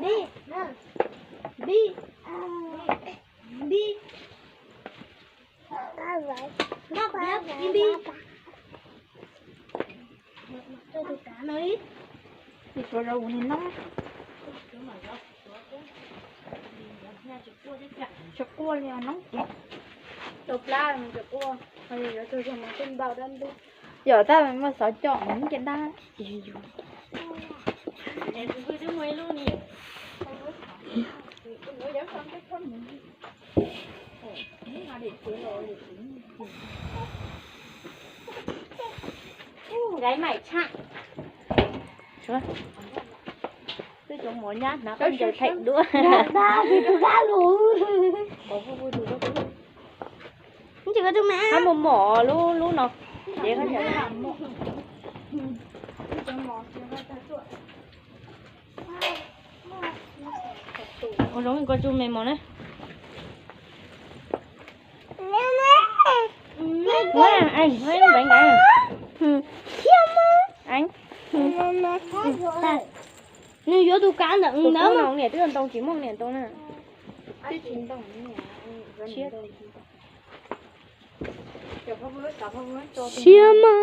Tus suav zov kuv niag noob. Tsis quaj li noob ces. Rau plab tsis quaj, yuav tug zog mas twb npau dab ntub. Yog tab muaj xov com mus kiag dab. Nkaiv maim tshaj. Twb cov mov nyab hnav koj ncaws theem duab. Hab mus mom lub lub no. Ces koj ncaws. Ua zoo koj tsuj me mos na. Nws yuav tus kav ntawm ntawd no. Niam twb ntoo tsis muaj niam ntoo na. Siab mas.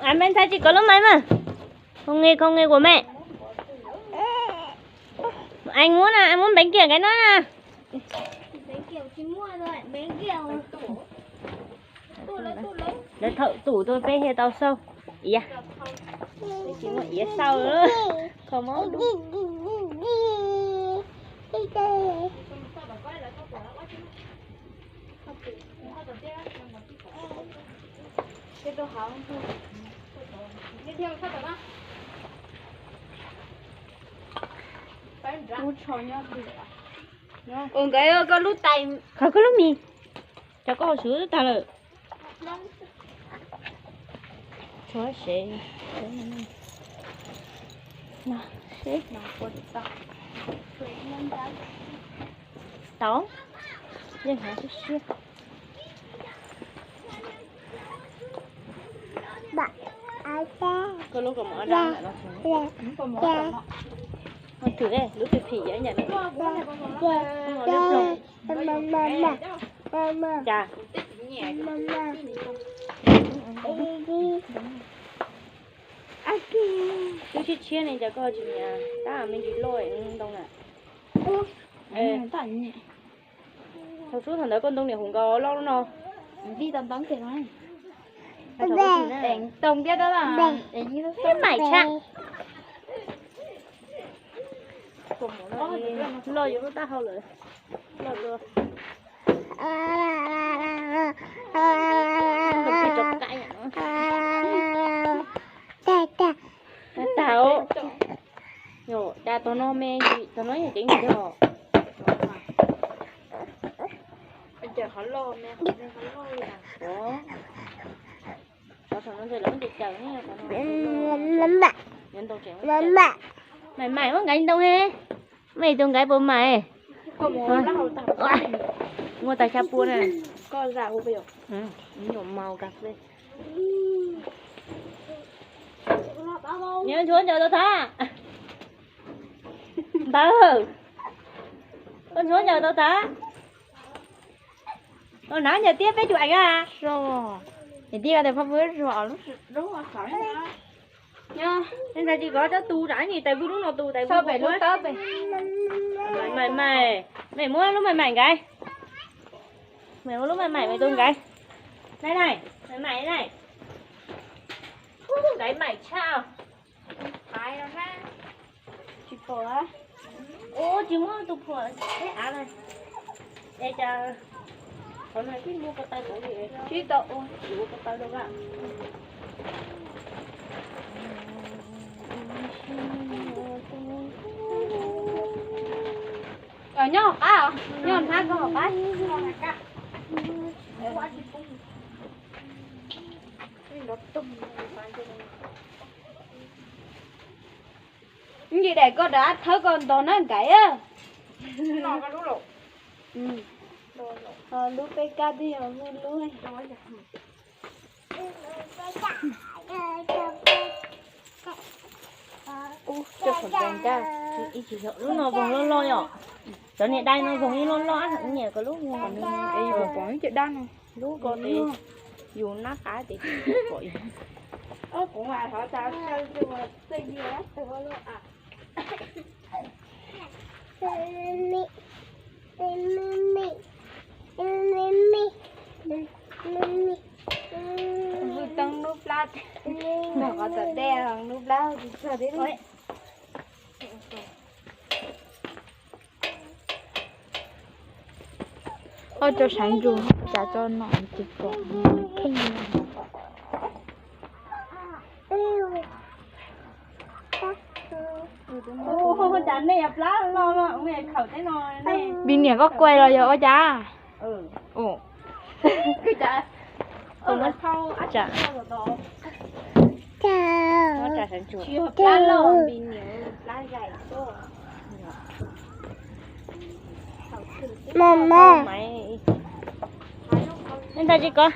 Anh Mến tha tsis có lub máy mà. Không nghe, không nghe của mẹ. Anh muốn à, anh muốn bánh kia cái đó nè. Lawv thaum tub tuaj peb thiaj tau xauj iav. Tsis muaj iav xauj, kho mob dub. Ua nkawd koj lub tais, qhov koj lub mis, cov koj haus swv tag lawm. Tshuav sev no seb. Tau, yeej hnav siab siab. Koj lub kaus mom dab ntawm no. Thwm, lub twg phim yam ntawm no. Cas. Twb tshiab tshiab ne cas koj tsis nyiam tab me ntsis loj ntoo na. Thaum xub thaum ntawd koj ntoo niam hu nkaus loj lub no. Ntoo thiab, maim tshaj. Loj yuav lub taub hau lawm. Loj dua. Tag, tag, tag. Cas tog no me, tog no yog ceev yog. Cov no lawv muab cawm cawm ne. Maim, maim muab nkaiv ntoo he. Mej tus nkaiv puas maim? Muaj tag xya pua na. Nyuam maus kas fes. Nws tshuav ncaws tau tag. Ntawd, koj tshuav ncaws tau tag. Ua hnav ncaws tiab peb cuam eev a. Niam tij tias phaj pw zog lub, ntag tsis kov cov tus zam ni tais pw lub no tus tais pw pem lub tawb pem. Maim, maim, mej muab lub maim maim nkaiv. Mej muab lub maim maim mej tus nkaiv. Nai, nai, maim maim nai. Nkaiv maim tshaj. Tsis pom. Ub, tsis muab tus phuam ib av na. Es cas qhov no twb muaj ko taw kuv li, tsis tau ua yuav ko taw rau a. Nyob hauv qab, nyob hnab ko hauv qab. Ntsis daim ko rov thawb ko ntog na nkaiv. Lub peb kab twb yog lub lub. Lub no voog loj loj yom. Cov niam dai no voog yeej loj loj, niam ko lub voog. Pom cov dab no. Lub ko ces yus nab qab ces pom. Hnub plab, qhov tom dej hnub plab tsis tshua thiab. Ob cov saiv ntsug cas tso no ces pom kheej. Cas nej plab no, Vim niam koj kuai los yog ua cas? Mama, nej ntag tsis kov.